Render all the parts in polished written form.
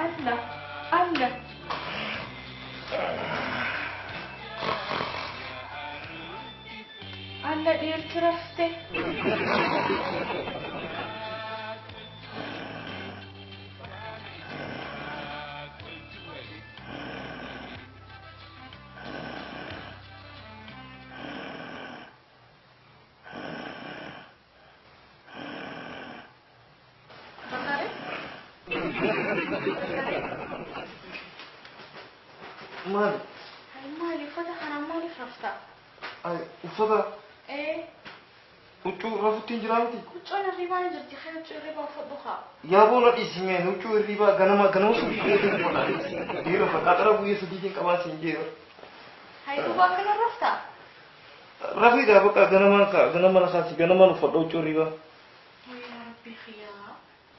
Allah Allah. Allah dhiirti rafte. Maali? Maali uffata kana maaliif rafta? Ay, uffata? Ee. Huccuu rafutti hin jiraa miti? Huccuun hirribaa ni jirti, kan huccuu hirribaa uffadhu haa. Yaaboo na dhiisimeen huccuu hirribaa ganama ganama subii keetiin uffadha. Dhiira fakkaatara guyyaa sadiitiin qabaa siin jeera. Hay duuba akkana rafta? Rafii bakka ganamaan kaa ganama na kaasi ganamaan uffadha huccuu hirribaa. Yaa Rabbi xiyyaa.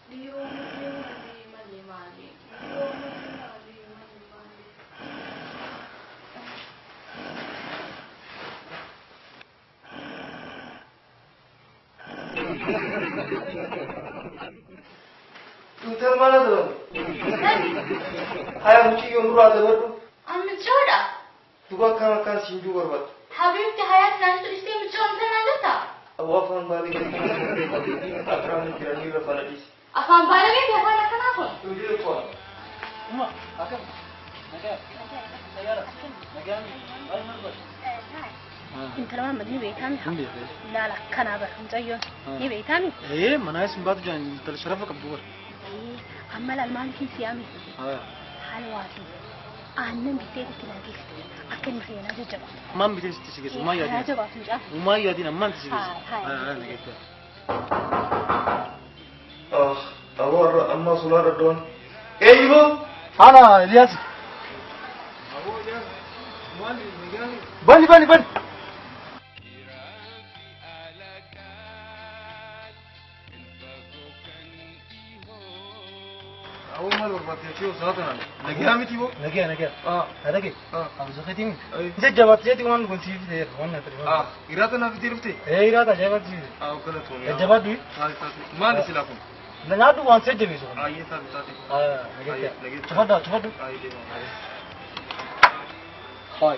Dhiiroo malee malee malee. Dhiiroo malee malee malee malee. Intala maal adabamu? Haya mucayyoo nurraa adabadhu. An michoodha. Duba akkam akkaan siin juu barbaaddu. Habiibti hayaati naan dhistee michoo intala naan jettaa? Aboo afaan baalee akkaan jiranii irra faana dhiisi. Afaan baalee fi afaan akkanaa kun. Hojii qo'a. Uma, akkam? Nagaa. Sayyaara. Nagaan. Maal barbaaddu? Intala Mahammad ni beekami? Ilaala akkanaa bara mucayyoon ni beekami? Ee manaa isin baatu jiran intala sharafa qabdu bara. Amma laal maaliif siyaame? Halwaa fi aannan bitee itti naa geessite akka inni fayyana jajjabaatu. Ammaan bitee sitti si geessu uumaa yaadina. Jabaatu mucaa. Uumaa yaadina ammaan si geessu. Haa Ah, aboo har'a amma sulaa dhadhoon. Eenyu boo? Haala Eliyaas. Bani bani bani. Aboo maal barbaadde achii osoo tanaan? Nagaa miti boo? Nagaa nagaa. Ah. Dhage. Ah. Abzuqetiin. Ay. Jajjabaatu jeeti waan kun siif ta'eera waan na ta'e. Ah, hiraata naaf itti dhufte? Ee hiraata ajaa'ibaatu siif ta'e. Ah, galatoomii. Jajjabaadhu. Taate taate. Maali silaa kun? Nyaadhu waan si jajjabeessu. Ayyee taate taate. Ah, nagaa. Cufadhu cufadhu. Ayyee deema. Haay.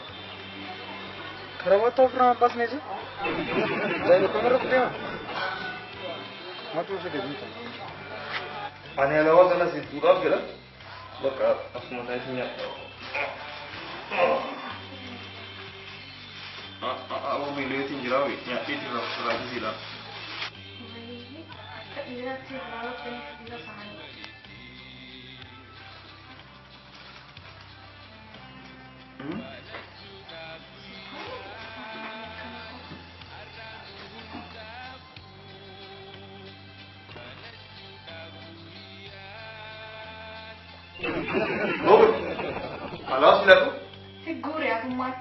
Karabaata ofirraa baasnee jiru. Zaayiroo kamerra kutee matu osoo deebiin. Ani alawaa kana si duudhaaf jedha. Bakka asuma ta'e si nyaadha. Aboo miileetiin jiraa wee nyaadhee jira sodaachisiidha. Akka dhiiraatti halaala ta'e dhiira isaanii. Boobu alaas filadhu. Figuuri atummaan.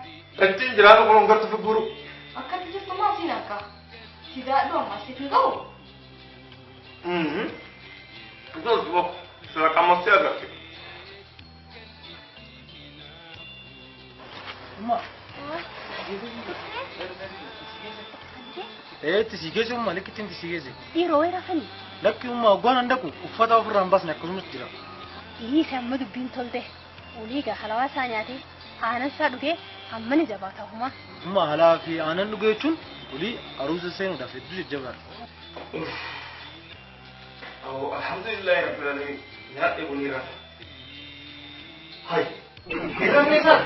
Achiin jiraatu kun gartu figuuru. Akkatti jirtu maatiin akka. Sidaadhu amma siif hin ga'u. Ijoos boo sira qammasee agarte. Uma. Ee itti si geesse umma lakki itti si geesse. Dhiiroo wayii rafanii? Lakki umma hoggaan handaku uffata ofirraa hin baasne akkasumas jira. Dhiisi amma dubbiin tolte. Olii gaa halawaa isaa nyaatee aannan isaa dhugee amma ni jabaata humaa. Umma halaa fi aannan dhugee jechuun olii aruusa seenuudhaaf hedduu jajjabaadha. Aboo alhamdulillahi rabbil alamin nyaadhe buniira. Hai. Hirrabni isaa.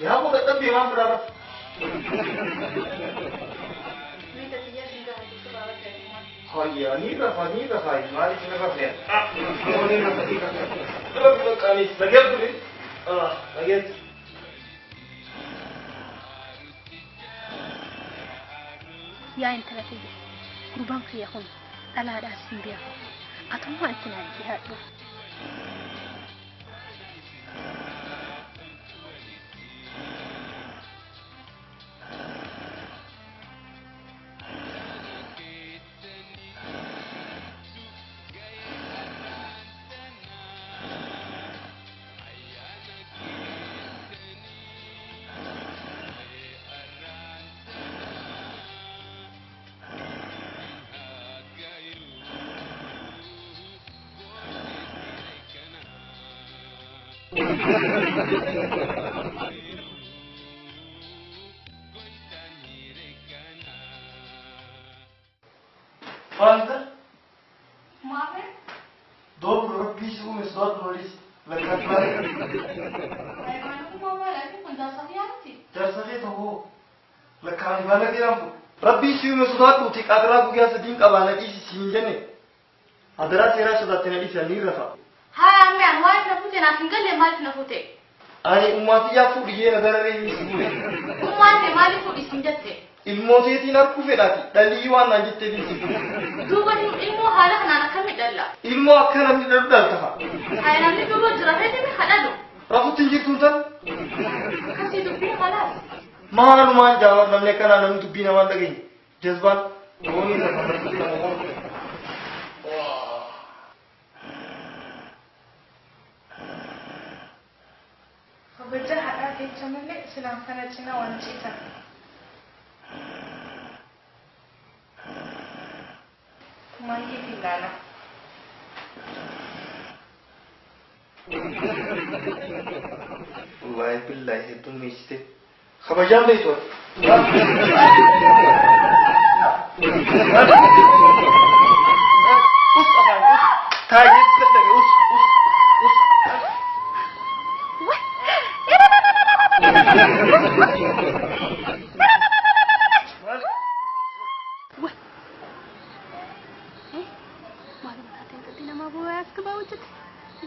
Yaa dadhabbii maal biraa rafu? Hayya ni rafa ni rafa maaliif hin rafne? Aboo ni rafa ni rafa. Rafi baqqaanis nageetu ture. Ah nageetu. Yaa intala tiyya gurbaan kiyya kun dhalaadhaas hin beeku. Atummaa itti naan dhiyaadhu. Fazla? Mavi? Doğru, Rabbi şu mesut polis. لكن ربي شو مسودات وتك أدرا بقيا سدين قبالة إيش سينجنة أدرا سيرا سوداتنا إيش نيرفا هاي أمي أنواع نفوتي نافنجل لما نفوتي أنا أمتي يا فودي أنا درا ري سينجنة أمتي مالي فودي سينجتة الموتي نار كوفيلاتي دليوان نجتة دي سينجنة دوبا ilmoo haala kanaan akkami dhalla? Ilmoo akka namni dhalu dhaltafa. Haa namni durba jira feetimi hadhalu. Rafutti hin jirtuun tan? Akkasii dubbii khalaas. Maalumaan jaawar namni akkanaa namni dubbii namaan dhageenye. Jazbaan doonii lafa irratti. Kabaja haadhaa jecha malee silaan kana cinaa waan ciisan. Maayii ilaala. Wallaahi billaahi hedduun meessite. Kabajaan beektu. Us afaan us. Taa'ee dadhabe us us us.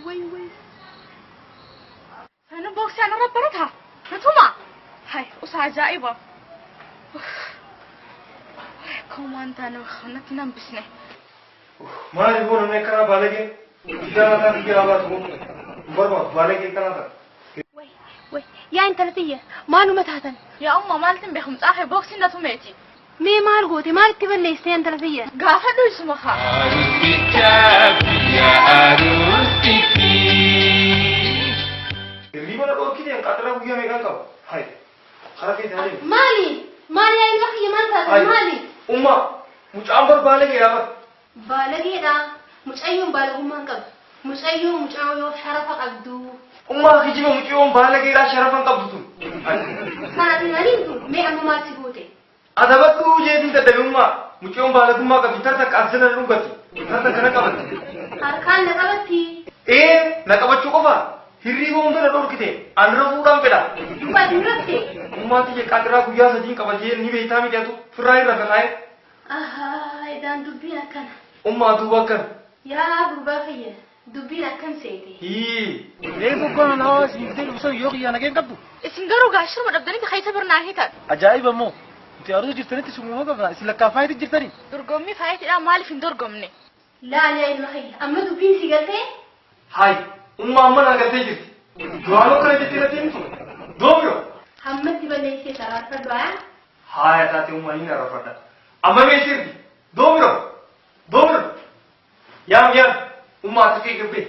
Way way. Sana boksii ana rabbarata. Natuma. Hay usa ajaa'iba. Akkuma waan taane natti nan bisne. Maali boo namni akkanaa baalagee? Guddaa mataa fi garaa baatu boo. Barbaadu baalagee akkanaa ta'a. Way way yaa intala tiyya maaluma taatan? Yaa umma maaltin beekum xaafee boksiin na tumeeti. Mee maal goote maal itti balleessite intala tiyya? Gaafa dhuysuma haa. Hirriba na dhorkite qaxara guyyaa meeqaan qaba? Hay. Karaa keessa adeemu. Maali? Maali yaa ilma kiyya maal taatan maali? Umma mucaan bar baalagee yaa bar. Baalageedha. Mucayyoon baalagummaa hin qabdu. Mucayyoon mucayyoo sharafa qabdu. Umma kijiba mucayyoon baalageedhaa sharafa hin qabdu tun. Kanatti maaliin tun mee amma maal si goote? Adabadhu jeetiin dadhabe umma mucayyoon baalagummaa qabdi tarta qaabsina dhugatti tarta kana qabatti. Harkaan na qabatti. Ee na qabachuu qofa hirriba hunda na dhorkite an rafuudhaan fedha. Dubbatti hin rafte. Ummaa tiyya qaxiraa guyyaa sadiin qaba jee ni beektaa miti atu firraa irra kakaa'e. Ahaa idaan dubbiin akkana. Ummaa duuba akkana. Yaa gurbaa kiyya dubbiin akkam seete. Hii. Reefu kana hawaasa siftee dhufsan yoo kiyyaa nageen qabdu. Isin garuu gaashiruma dhabdanitti keessa birnaa hiitan. Ajaa'iba immoo nuti aruusa jirtanitti sumuma qabna isin lakkaafaayitti jirtanii. Dorgommii faayitiidhaan maaliif hin dorgomne? Laal yaa ilma kiyya amma dubbiin si galtee? Hay ummaa amma naa galtee jirti. Duraanuu akkana jettee irratti himtu. Doomiro. Hammatti balleessee saraarfadhu haa? Haaya taate ummaa ni narrafadha. Amma mee sirbi. Doomiro. Doomiro. Yaam yaam. Ummaa akka kee gabbee.